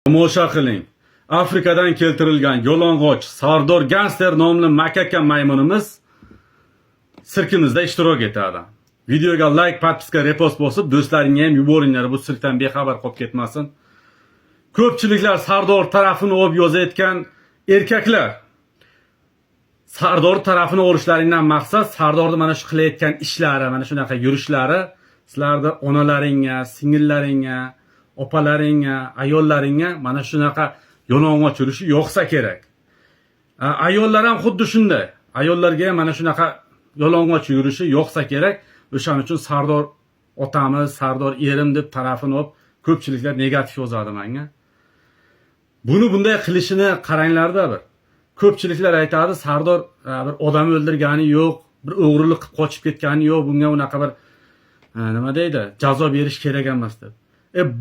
Tomosha qiling. Afrikadan keltirilgan yalang'och Sardor Gangster nomli makaka maymunimiz sirkimizda ishtirok etadi. Videoga like, подписка, repost bosib, do'stlaringga ham yuboringlar, bu sirkdan bexabar qolib ketmasin. Ko'pchiliklar Sardor tarafini olib yozayotgan erkaklar, Sardor tarafini olishlaringdan maqsad Sardorni mana shu qilayotgan ishlari, mana shunaqa yurishlari sizlarni onalaringga, singillaringga, opalaringga, ayollaringga mana shunaqa yalang'och yurishi yoqsa kerak. Ayollar ham xuddi shunday. Ayollarga ham mana shunaqa yalang'och yurishi yoqsa kerak. O'shaning uchun Sardor otamiz, Sardor erim deb tarafini olib ko'pchiliklar negativ yozadi menga. Buni bunday qilishini qaranglarda bir. Ko'pchiliklar aytadi, Sardor bir odam o'ldirgani yo'q, bir o'g'rilik qilib qochib ketgani yo'q, bunga unaqa bir nima deydi, jazo berish kerak emas deb.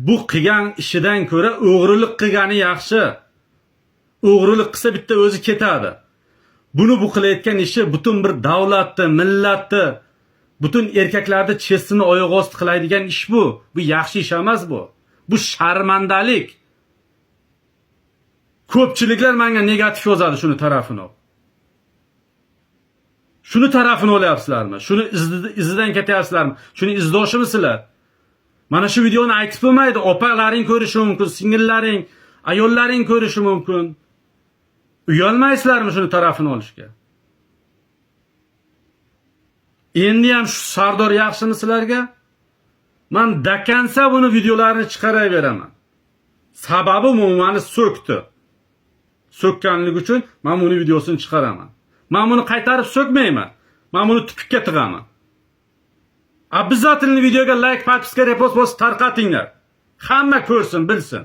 Bu qilgan ishidan ko'ra o'g'rilik qilgani yaxshi. O'g'rilik qilsa, bitta o'zi ketadi. Buni bu qilayotgan ishi butun bir davlatni, millatni, butun erkaklarni честь ini oyoq osti qiladigan ish bu. Bu yaxshi ish emas bu. Bu sharmandalik. Ko'pchiliklar menga negativ yozadi shuni tarafini olib. Shuni tarafini olyapsizlarmi? Shuni izidan ketyapsizlarmi? Shuni izdoshimisizlar? Mana shu videoni aytib bo'lmaydi. Opalaring ko'rishi mumkin, singillaring, ayollaring ko'rishi mumkin. Uyalmaysizlarmi shuni tarafini olishga? Endi ham shu Sardor yaxshimi sizlarga? Man до конца buni videolarini chiqaraveraman. Sababi bu meni so'kdi. So'kkanligi uchun men buni videosini chiqaraman. Men buni qaytarib so'kmayman. Men buni тупик ka tig'aman. Обязательно videoga like, подписка, repost bosib tarqatinglar. Hamma ko'rsin, bilsin.